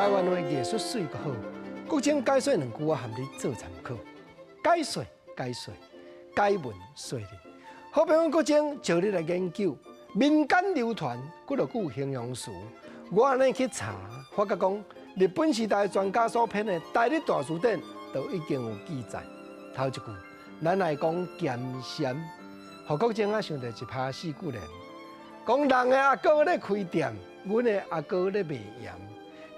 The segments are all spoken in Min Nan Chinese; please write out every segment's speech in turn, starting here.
台灣話藝術媠閣好，國政解說兩句我含你做參考。解說解說，解文說理。好朋友國政招你來研究民間流傳幾落句形容詞，我按呢去查，發覺講日本時代專家所編的《台日大辭典》都已經有記載。頭一句，咱來講鹹澀，予國政啊想著一拍四句聯，講人的阿哥咧開店，阮的阿哥咧賣鹽。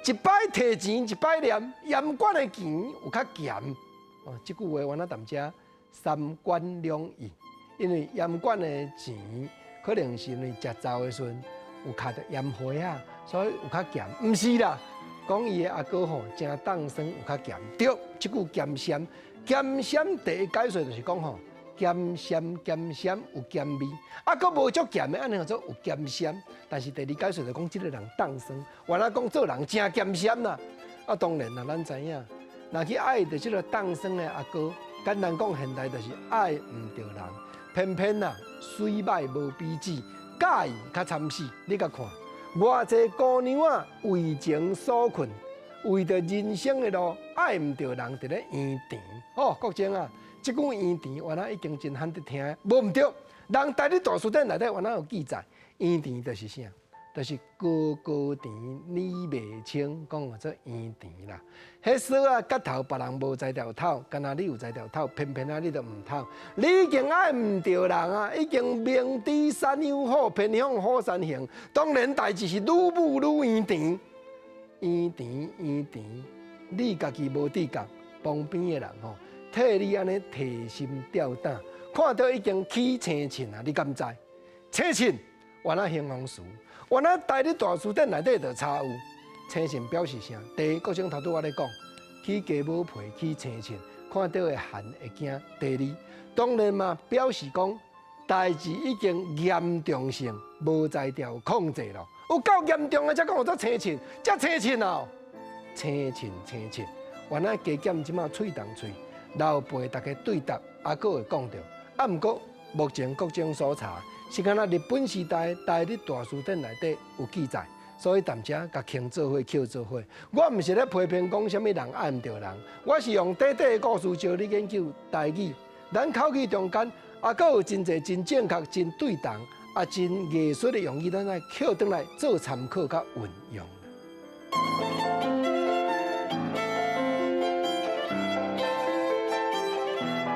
一擺提錢，一擺念，鹽罐的錢有較鹹。哦，這句話原來踮遮三觀兩意，因為鹽罐的錢可能是因為食灶的時陣有卡著鹽花仔，所以有較鹹。毋是啦，講伊的阿哥吼誠凍霜有較鹹。對，這句鹹澀，鹹澀第一解說就是講吼，鹹澀鹹澀有鹹味，啊，閣無足鹹的，按呢叫做有鹹澀。但是第二解說就講這個人凍霜，原來講做人誠鹹澀啦。啊，當然啦，咱知影，若去愛著這個凍霜的阿哥，簡單講，現代就是愛毋著人，偏偏啊媠歹無比子，佮意較慘死。你共看，偌濟姑娘仔為情所困，為著人生的路愛毋著人，佇咧冤纏。哦，國政啊，這句冤纏原來已經真罕得聽，無毋對。人台日大辭典內底原來有記載，冤纏就是啥？就是高高甜，理袂清，講做冤纏啦。彼索仔結頭，別人無才調透，干焦你有才調透，偏偏啊你就毋透。你已經愛毋著人啊，已經明知山有虎，偏向虎山行。當然代誌是愈舞愈冤纏，冤纏冤纏，你家己無知覺，旁邊的人吼替你按呢提心吊膽，看著已經起青凊啊，你敢知？青凊原來形容詞。原來台日大辭典內底就查有青凊表示啥？第一，國政頭拄我咧講，起雞母皮起青凊，看著會寒會驚。第二，當然嘛表示講代誌已經嚴重性無才調控制咯，有夠嚴重的才講有做青凊，遮青凊哦，青凊青凊。原來加減這馬喙動喙，老輩逐家對答，猶閣會講著。啊，毋過目前國政所查，是敢若日本時代台日大辭典內底有記載，所以踮遮共傾做伙扣做伙。我毋是咧批評講啥物人愛毋著人，我是用短短的故事教你研究台語。咱口語中間猶閣有真濟真正確、真對同啊、真藝術的用語，咱愛扣轉來做參考佮運用。